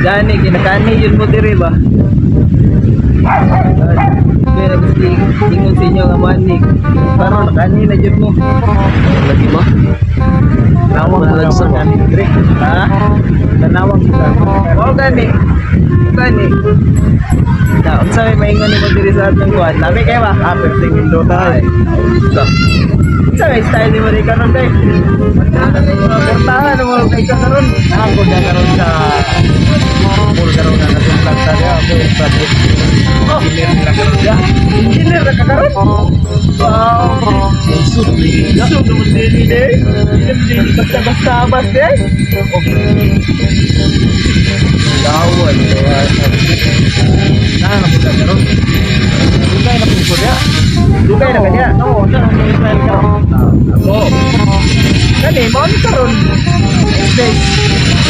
Gani, kinakani yun mo diri ba? Kaya gusto ingon sa inyo nga manig. Karon nakani na jud mo. Lagi ba? Nawang Mahalag sa mo. Ha? Tanawang kita. Mao gani. Gani. Na, unsa may maingon nimo diri sa atong kuan? Lami kay ba? Ah, perting Mindota. Ay. So, unsa may style nimo diri karon day? Mga portahan mo kay ka karon. Ako na karon sa mall karon na nasumplag ta diya. Ako yung project. Oh, Engineer nila karon diya. Engineer na ka karon? Wow. Jesus, So, naman dili day. Dili basta-basta bas day. Lawan. Na na karon. Dugay na po ko diya. Dugay na ka diya. Oo, siya ang style karon. Ako. Kani mo ni karon. Next days.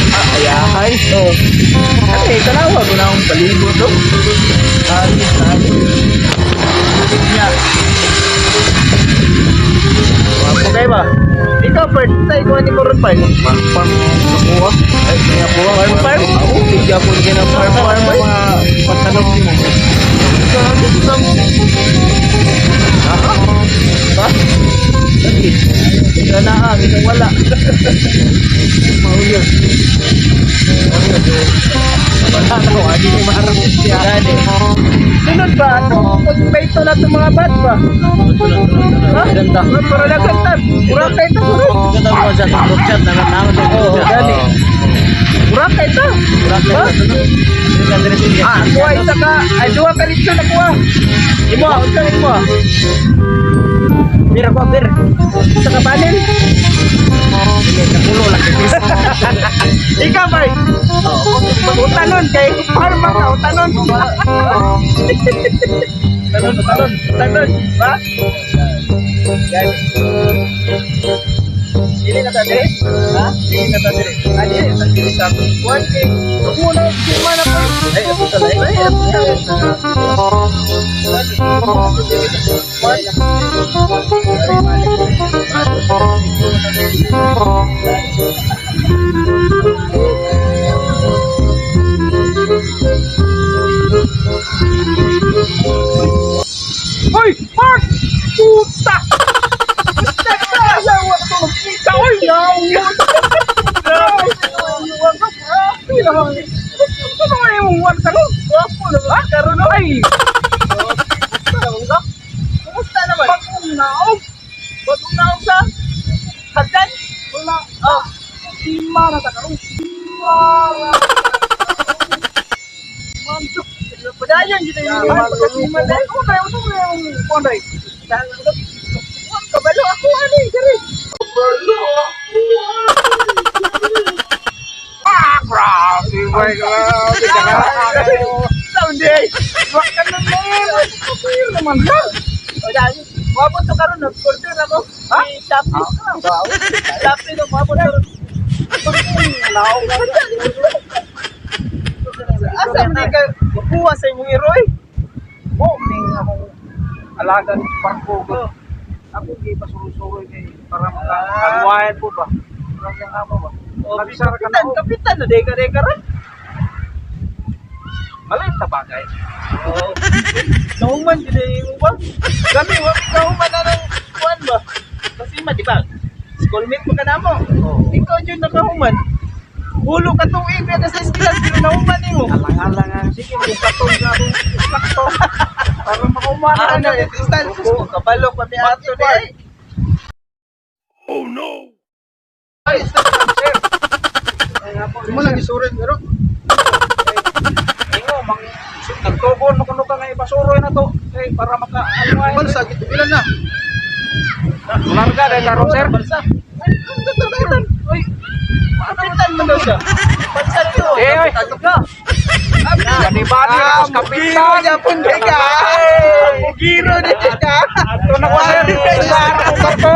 Ah, ayahay. Oh. Kani tanawa ko na akong palibot do. Ayos, ayos. Nya. Wapo kay ba? Ikaw, Bert, sa ikaw ni Moron Park. Farm farm nakuha. Ay, nakuha. Farm farm? Oo, bigyan po niya ng farm farm. Ay. Mga pantalon mo. Aha. Ba? Lagi. Ikaw na ah, ikaw wala. Mauyos. Wala na ko, adi ko maharap siya. Gani. Sunod ba? Pag na itong mga bat ba? Ha? Ganda. Para lang kanta. Urakay ta sunod. Ganda mo sa group chat na naman sa Oo, group chat. gani. Urakay ta. Ha? Ah, kuha isa ka. Ay, duha ka litso na kuha. Imo, unsa rin mo? Bir ako, bir. Isa ka panel? Nakulo lang. Ikaw ba? Utanon kay farmer ka, utanon. Tanon, tanon, tanon, ba? Yan. Dili na ta dire? Ha? Dili na ta dire. Ah, dili na ta dire sa akong kuwan kay muna sima na pa. Ay, ako sa lain. Ay, ako sa lain. Hoy, Mark! Puta! Yawa to! Kita oy, yawa! Ano nga yung one karon? Wapo na ba? Karon oy! Kumusta naman? Bagong naog! Bagong naog sa hagdan? Wala. Ah, Sima na ta karon. Sima na. Mantok. Padayon gid yung pagkasima dahil. Ano tayo sa yung kuan day? Kabalo ako ani diri. Kabalo ako. Ah, grabe, boy, grabe ka. Sound day. Wak ka na naman. Kapir naman ka. O dahil, mabot to karon nag-order ako. Ha? Si Shopee. Shopee no mabot karon. Asa man ka kuha sa imong iroy? Mo ning akong alaga ni barko ko. Ako gi pasurusuroy kay para maka-unwind po ba. Parang yung amo ba. O, Nagsara ka kapitan, na. kapitan na day ka day karon. Maliit na bagay. Oo. Nahuman gid mo ba? Kami wa nahuman na ng kuan ba? Kasi ma di ba? Schoolmate mo ka na mo. Oo. Ikaw jud nakahuman. Hulo ka tuig ka sa eskwela pero nahuman nimo. Alang-alang. Sige, kung katong ka akong sakto. Para makaumana Ah, na. ano, style ko kabalo kami ato day. Ay, sir. Mo lagi surin pero. Ingo mang nagtugon mo kuno ka nga ibasuroy na to kay para maka unwind. Balsa gid ilan na. Larga dahil karon, sir. Balsa. Ay, ang ganda. Uy. Kapitan man daw siya. Balsa to. Eh, oy. Ka. Gani ba ni Ah, kapitan? Mugiro di ka. Mugiro di ka. Ato na ko, sir. Klaro ko to.